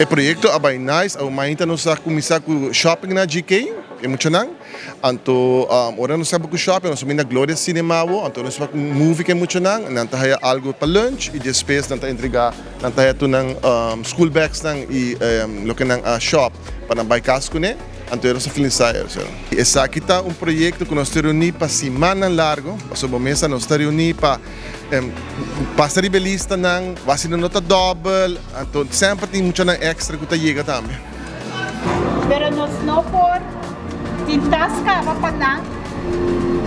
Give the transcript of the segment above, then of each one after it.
E proyecto a bay nice, awe mainta nos a cuminsa cu shopping na GK, e muchanan, anto ora nos caba cu shopping nos a bin na Gloria Cinema awo, anto nos wak un movie cu e muchanan, nan ta haya algo pa lunch y despues nan ta entrega, nan ta haya tur nan school bags nan y loke nan a shop pa nan bay cas cune, anto nos a finalisa eso. Esaki ta un proyecto cu nos ta reuni pa simannan largo, pasobra bo mesa nos ta reuni pa Pasa riba e listanan, wak si nan no ta dòbel, anto semper tin muchanan èkstra ku ta yega tambe. Pero nos no por tin tas kaba pa nan,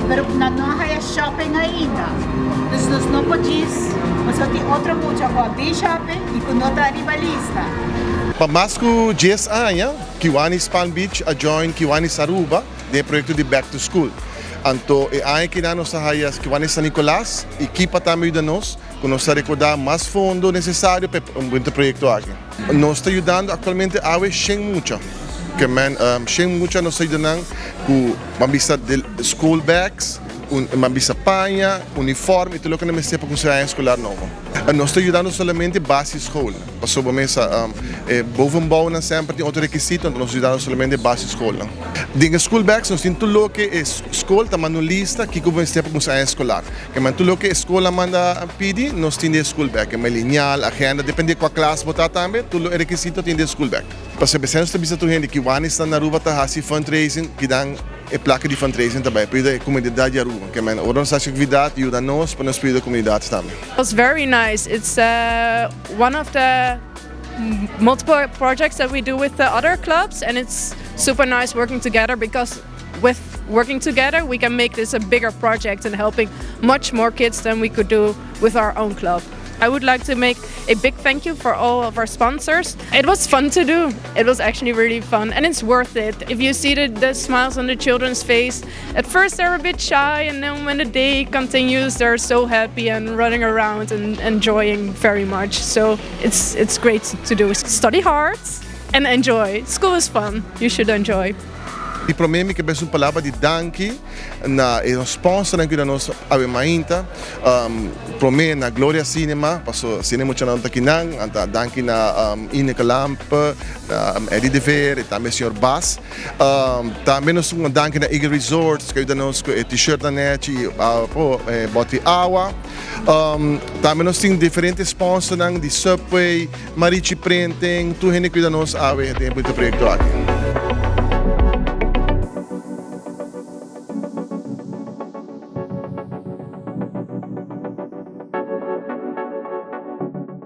pero nan no a haya shopping ainda. Dus nos no por djis, pasobra tin otro mucha ku a bin shopping i ku no ta riba lista. Pa mas ku dies aña, Kiwanis Palm Beach a join Kiwanis Aruba den e proyekto di Back to School. Anto e aña kinan nos a haya Kiwanis San Nicolas y Kipa tambe yuda nos cu nos ta recorda mas fondo necesario pa e bunita proyecto aki. Nos ta yudando actualmente awe shen mucha. Ke men shen mucha nos ta yuda nan cu ban bisa school bags, ban bisa paña, uniform y tur loke nan mester pa cuminsa e aña escolar nobo. Nos ta yudando solamente basisschool. Pasobra mesa e bovenbouwnan semper tin otro rekisito, anto nos ta yudando solamente basisschoolnan. Den e school bags nos tin tur loke e school ta manda un lista kiko bo mester pa cuminsa aña escolar. Ke tur loke e school a manda pidi nos tin den e school bag. Ke lineal, agenda, depende kua klas bo ta tambe, tur e rekisito tin den e school bag. Pasobra esei nos ta bisa tur hende kiwani esnan na Aruba ta hasi fundraising, kidan e plaka di fundraising ta bai pa yuda e comunidad di Aruba. Ke men ora nos hasi actividad yuda nos pa nos por yuda e comunidad tambe. It was very nice. It's one of the multiple projects that we do with the other clubs and it's super nice working together because with working together we can make this a bigger project and helping much more kids than we could do with our own club. I would like to make a big thank you for all of our sponsors. It was fun to do. It was actually really fun and it's worth it. If you see the, the smiles on the children's face, at first they're a bit shy and then when the day continues they're so happy and running around and enjoying very much. So it's it's great to do. Study hard and enjoy. School is fun. You should enjoy. Di promé mi ke bes un palabra di danki na e sponsornan ku yuda nos awe mainta. Promé na Gloria Cinema, paso sine muchanan ta kinan, anta danki na Ineke Lampe, na Eddie de Veer i tambe señor Bas. Tambe nos un danki na Eagle Resorts ku a yuda nos ku e t-shirtnan nechi i e bòt di awa. Tambe nos tin diferente sponsornan di Subway, Marichi Printing, tur hende ku yuda nos awe den e proyekto aki.